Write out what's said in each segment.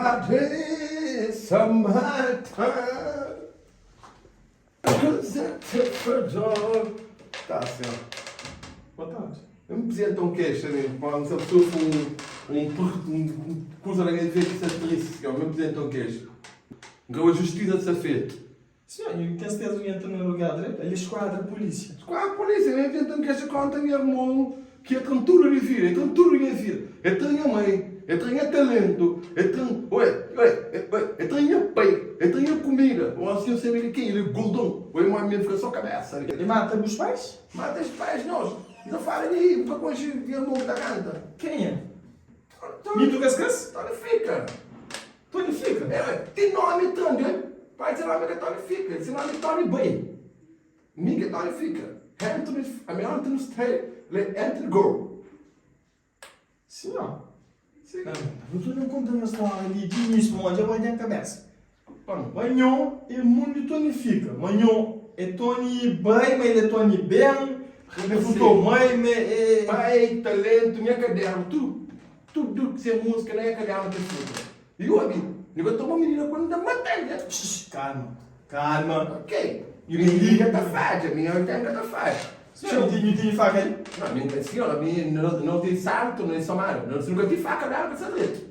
Cabeça mata Tá senhor. Boa tarde. Eu me apresento um queixa, né? Quando se a pessoa for um, um, um, coisa na minha vida que se triste, senhor, me apresenta um queixa. Então a justiça de ser feita. Senhor, eu tenho certeza que entra no lugar direito. Ali esquadra polícia. Esquadra polícia, me apresenta um queixa contra meu irmão que é com tudo de vida, é com tudo de vida. É tem a mãe, é tem a talento, é tem, ué, ué, ué, é tem a pai, é tem a comida. O assim sabe de quem? Ele é gordão. O irmão meu fica só cabeça. E mata os pais? Mata os pais, nós. Não fala de nunca conheci o irmão da canta. Quem é? Nito Cascas? Tony Fica. Tony Fica? É, ué, tem nome também. Pai, esse nome é Tony Fica. Esse nome é Tony Bay. Minha Tony Fica. Anthony, a minha Anthony Stay, Anthony Go. Senhor. Sim. Não, não estou nem contando a história ali de início, onde eu vou a cabeça. Bom, Manhã é mundo Tony Fica. Manhã é Tony bem, mas ele é Tony bem. Ele futou mãe, mas é... Pai, talento, minha caderno, tudo. Tudo que é música, na minha caderno que fica. E eu, amigo, eu vou tomar menina quando dá matéria. Shhh, Calma, calma. Ok. E minha tá falha, minha tem tá falha. Senhor, não tem, não tem faca aí? Não, minha senhora, minha não, não tem salto, não é somado. Não, nunca tem faca, nada, que direito.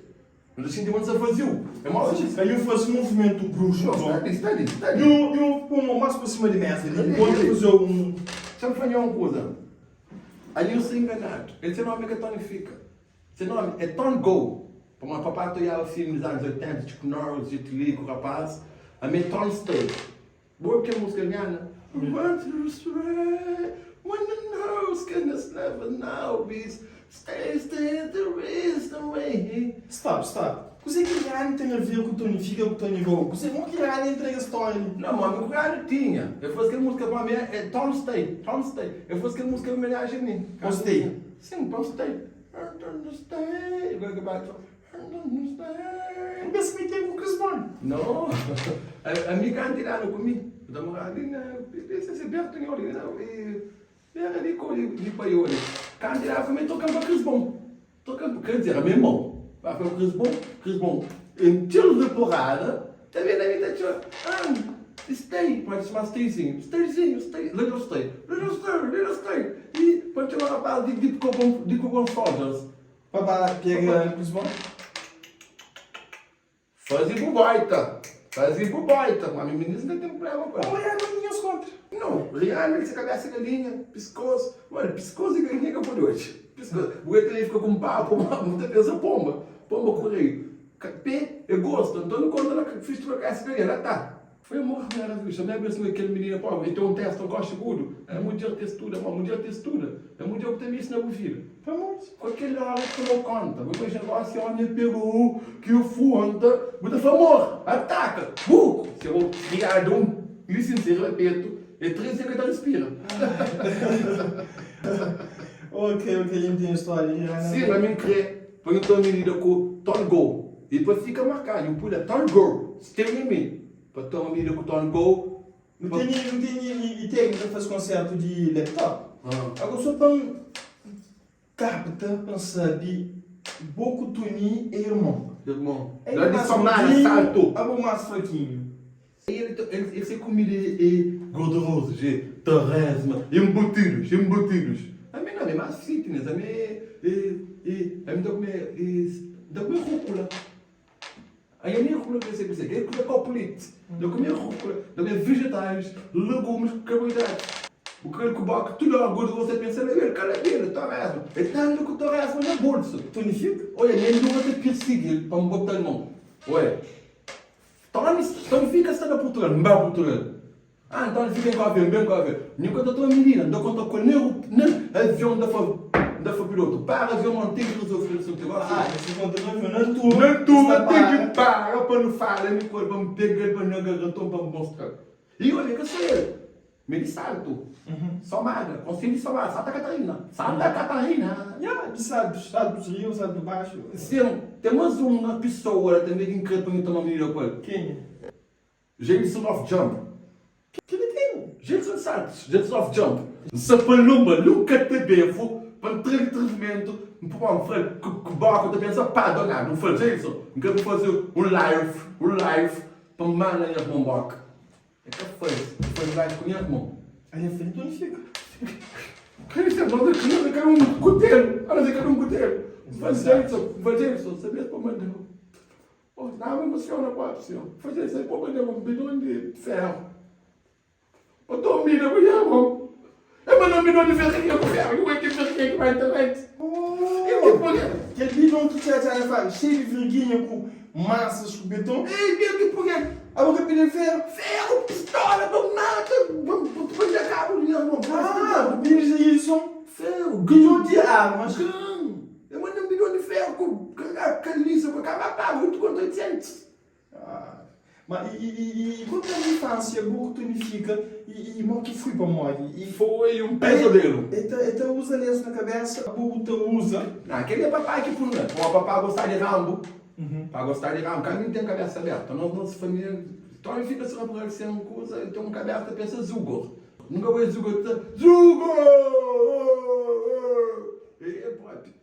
Não tem sentido de vazio. É mal isso. Aí eu faço um movimento brusco. Não, está ali, está ali, está ali. Eu, eu ponho mais para cima de mesa ali. Enquanto eu fazer um... Deixa eu fazer uma coisa. Ali eu sou enganado. Esse nome é que Tony fica. Esse nome é Tony Go. Para uma papai olhava filme dos anos 80, tipo Norris, Jet Li, com o rapaz. A minha Tony Stay. Boa porque a música engana. Want to stray, when the nose can just never know, be stay, stay, there is no way. Stop, stop. O que que Rani tem a ver com o Tony Fica com o Tony Go? O que que Rani entrega a história ali? Não, mano, o cara tinha. Eu fosse aquela música para mim, é Tom Stay, Tom Stay. Eu fosse aquela música em homenagem a mim. Tom Stay. Sim, Tom Stay. Tom Stay. Agora que vai, Tom Stay. Eu penso que tem com o Chris Brown. Não, a, a minha canta lá no comi. Eu tava ali na. Esse é perto de ali, não. E era ali com o pai ali. Canta lá, foi tocando para Chris Brown. Tocando, quer dizer, a minha mão. Vai para o Chris Brown, Chris Brown. Em tiro de porrada, também na minha tia. Ah, stay, pode chamar stayzinho, stayzinho, stay, little stay, little stay, little stay. E pode chamar rapaz de de com de com soldiers. Papá pega Chris Brown. Fazer bubaita. Fazer bubaita. Mas menina não tem problema com Não ela. é, não tinha contra. Não, Rihanna, essa cabeça de galinha, pescoço. Mano, pescoço de galinha que eu por hoje. Pescoço. O outro ali fica com papo, muita pensa pomba. Pomba correio. Pé, eu gosto. Então não conta lá que fiz tua cabeça de galinha. Lá tá. Foi amor à primeira vista. Não é mesmo aquele menino, pô, ele tem um teste, um gosto agudo. É mulher textura, uma mulher textura. É mulher que tem isso na vida. Vamos. Com aquele hora que tomou conta. Depois negócio, homem pegou, que o funda, muita amor, ataca, buco. Se eu vou criar de um, licença, repito, é 350 respira. Ok, ok, a gente tem a história. Rihanna. Sim, mas me crê, põe então a medida com Tony Go. E depois fica marcado, eu pulo Tony Go, stay em mim. Para tomar medida com Tony Go. Não tem, não tem e, e técnica faz concerto de laptop. Ah. Agora só para capta para saber Boco Tony é irmão. Irmão, É lá de mais somar, gordinho, salto. É o mais fraquinho. Ele, ele, ele se comida é gorduroso, de torresma, embutidos, embutidos. A mim não, é mais fitness, a mim é, é, é, a mim dá comer, é, dá comer rúcula. Aí eu nem rúcula que eu sei que você quer, comer copolite. Dá comer rúcula, dá comer vegetais, legumes, carboidratos. O que ele coloca, tudo é gordo, você pensa nele, cara dele, torresma. É tanto que o torresma no bolso. Tony Fica? Olha, nem nunca te perseguir para me botar a mão. Olha, Tony, Tony fica está na Portugal, não vai a Portugal. Ah, então fica em Cabo bem Cabo Nunca estou a menina, não conta com nem nem avião da fa da fa piloto. Para avião não tem que resolver o seu negócio. Ah, esse conta não viu na tua. Na tua Está tem para. que parar para não falar, me para me pegar, para não agarrar, para me mostrar. E olha que sou eu. Me de salto. Somada, conselho de somada, Santa Catarina. Santa Catarina. Yeah, de sabe, sabe dos rios, sabe do baixo. Sim, temos uma pessoa também que encrepa me tomar menina com ele. Quem? Jameson of Jump. Que ele tem? Jameson Santos, Jameson of Jump. Sapalumba, nunca te bevo. Pa N tra-l atrivimentu, N pô N fla-l ku ku boka ta pensa pa donadu. N fla-l, Jason, N krê pa faze un live, un live pa N manda nha irmon boka. El ka faze, el faze live ku nha irmon. Aí el fla, Nton el fika. Ka se irmon, el ka un kutelu, a no ser ka un kutelu. N fla-l, Jason, N fla-l, Jason, sabia pa manda-u. Oh, nada emosiona própi, senhor. N fla, Jason, pa manda-u un bidon di feru. Pa domina bu irmon. E ma no bidon di ferrinha ku ferru, ki ki ferrinha ki bai ta bai. Kel bidon ki txá txá na fala, xeiu di verginha ku masas ku beton. Ei, bia ki purê. Abo ka pidi ferru? Ferru, pistola pa mata, pa da kabu di nha irmon. Ah, bu pidi Jailson. Ferru, bidon di armas. Gan. E manda un bidon di ferru ku kalisa pa kaba paga 8 konta 800. Ah, ma i, i, i, i konta mi infância bo ku Tony Fika i, i mo ki fui pamodi i. Foi um pesadelo. E ta, e ta usa lenço na cabeça, abo bu ta usa. Nah, kel é papai ki pun la. Pamodi papai gostá di Rambo. Papai gostá di Rambo. Ka mi ten cabeça aberta. Nos, nos família, Tony Fika se rapaz sem kuza, el ten um cabeça ta pensa Zugor. Nunca bai Zugor ta, Zugor! E é propi.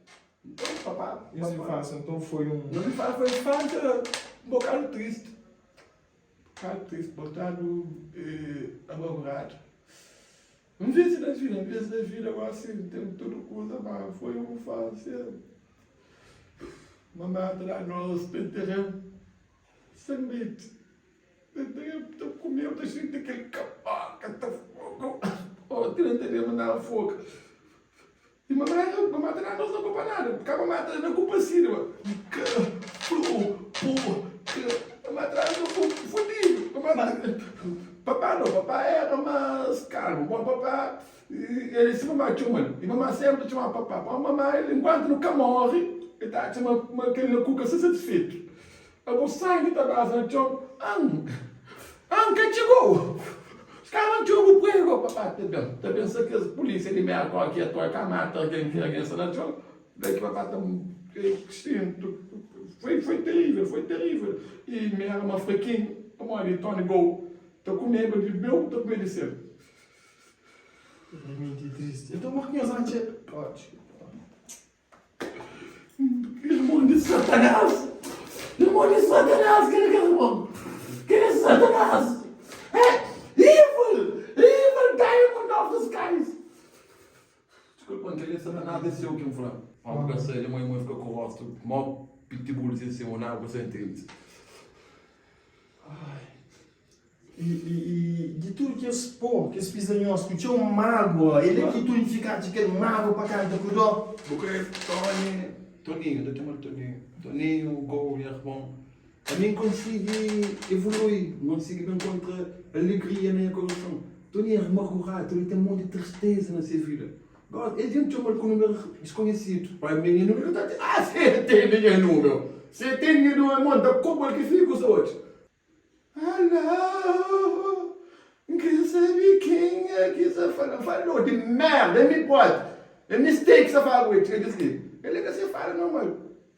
Nton, papá. Nhos infância, nton foi un. Nos infância foi infância un bocadu triste. Un bocadu triste, un bocadu amarguradu. N vense na vida, N vense na vida, gosi N ten tudu kuza, ma foi un infância. Mamá ta da nos pa enterra-m sen leti. Ta kume, ta xinti kel kaboka ta foga. Oh, tenta de mandaba foga. E mamãe, mamãe ta nós não culpa nada. Porque a mamãe tá na culpa sim, Que, pu, pu, que. Mamãe tá na fudido. Mamãe, papá não, papá era mais calmo. Bom, papá, ele se mamãe chama E mamãe sempre chama papá. Bom, mamãe, ele, enquanto nunca morre, ele tá chama aquele na cuca sem satisfeito. Abo sangi ta baza na txon An An ka txigou Os kara txeu bu prego Papá ta ben Ta ben sa kes polícia di merka ó ki atoa ka mata argen ki argen sta na txon Daí ki papá ta Extinto Foi foi terrível foi terrível E mi era ma frakinhu Pamodi Tony Go ta kumeba di meu ta kume di sel. Realmenti triste. Então Marquinhos atxa. Oh, desculpa. Irmon di Satanás! Irmon di Satanás! Kel ki irmon? Kel é Satanás! É evil! Evil diamond of the skies! Desculpa, kel é Satanás é seu ki N fla. Ó, bu ka sabe, mãe, mãe fika ku rostu mó pitbull sin sin, na bu ka sa intende. Ai. I, i, i di tudu kes pó ki es fiz a nhos ku txeu mágua, el é ki tonifikadu kel mágua pa kanta ku dó. Bu krê Tony, Toninho, ta txoma-l Toninho, Toninho, Gol, nha irmon. Ami N konsigi evolui, N konsigi ben kontra alegria na nha korason. Toninho é amarguradu, Toninho ten monti tristeza na se vida. Gósi, es dja N txoma-l ku númeru diskonhesidu. Pa mi nha númeru ka ta atende. Ah, si el tene nha númeru! Si el tene nha númeru, mon, ta koba-l ki fika ku sa odja. Alô, N kre sabe kenha ki sa fala Falou di merda, é mi pode É mistake sa fala ku el, txiga kes li El é ka se fala normal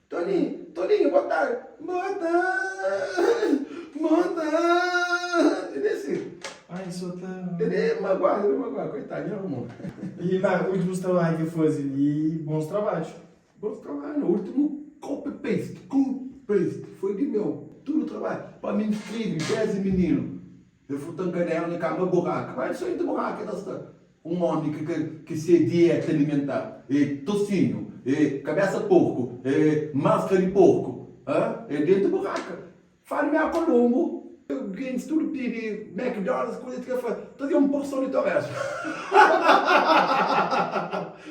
Toninho, Toninho, boa tarde Boa tarde, boa tarde Ele é assim Ai, só ta. Ele é magoado, ele é magoado, coitado, nha irmão E na últimos trabalho que faze li, bons trabadju. Bons trabalho, no último copy paste, copy paste, foi di meu, tudo trabalho, pa mi n'screvi desdi mininu, eu furta um caderno na cama buraca, mas só entre buraca ta sta, um homi ki ka ki se dieta alimentar é tocinho, é cabeça porco, é mascara di porco, ah, é dentro buraca. Fala mi a Colombo, gentis tudu pidi McDonald's kuza ti ka fla, traze un porson di torresmo.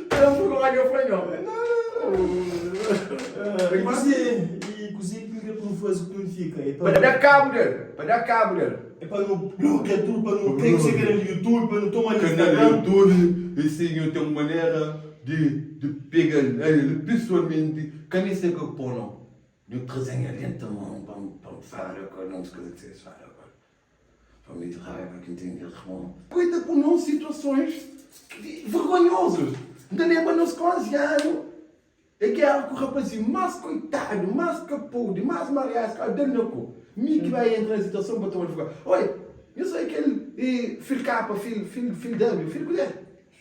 Tra un fogo ka fla nho. E kuzê, e kuzê ki nu krê faze ku tudu fika? É pa da kabu del, pa da kabu del. É pa nu blokia tudu, pa nu krê kuzê kanal di YouTube, pa nu toma Kanal di Instagram. YouTube, e si nhu ten un manera di di pega-l el pesoalmenti, ka meste ka pô no. Nhu traze-m el dentu mon pa N fala ku el uns kuza ki ses fala ku el pa mi di raiba ki N ten di el. Koita ku nos situasons vergonhozus. N ta lenbra nos 11 anu e ki era ku rapazinhu mas koitadu, mas kapudi, mas mariadu, es kaba da-l na ku. Mi ki bai entra na situason pa toma-l fuga. Oi, nhu sabe kel fil kapa, fil, fil, fil W, fil kuzê?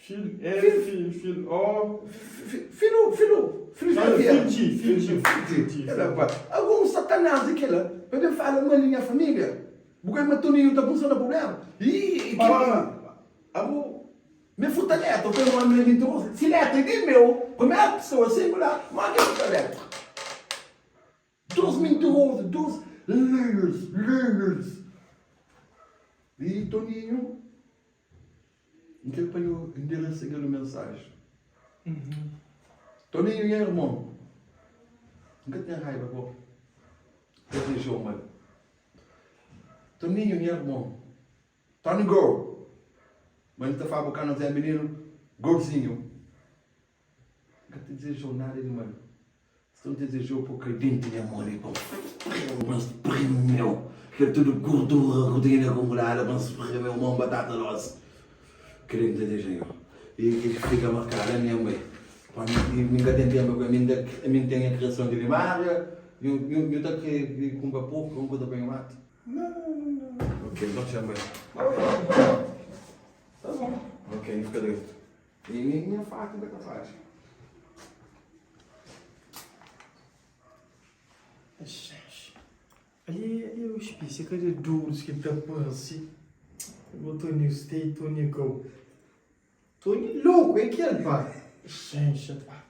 Fil, F, fil, O. Filu, filu, filu Xavier. Fil G, fil G. Fil G. Algun satanás di kila pa ben fala mal di nha familia. Bu ka ma Toninho ta kumsa na prublema. Ih, kila. Abo, mi fruta letra, pa un omi mintirosu. Si letra é di meu, primeru pesoa singular, ma ki fruta letra? Dos mintirosu, dos liars, liars. Ih, Toninho. N kre pa nhu enderesa kel mensaji. Toninho nha irmon, N ka ten raiba bo, N ka dizejau mal. Toninho nha irmon, Tony Go, ma N ta fla bo ka nos é mininu, Gozinho. N ka ta dizejau nada di mal. Sta N dizejau pa bu kai denti nha mon li pa N spremeu kel tudu gordura ku tene akumuladu pa N spremeu mon batata dosi. Kel-li ki N ta dizeja nho. I ki fika markadu na nha mai. Pa mi, mi N ka ten tenpu ku el. Mi N ten nha kriason di limária. Nhu ta kre kunpra porku, un kuza pa nhu mata? Ok, nton txeu bai. Tá bom. Ok, nhu fika dretu. I mi nha faka N ka ta faxi. Ali é o spécia kada durs ki ta parse Bo Tony stay Tony go Tony louco é kel pá Xenxa pá.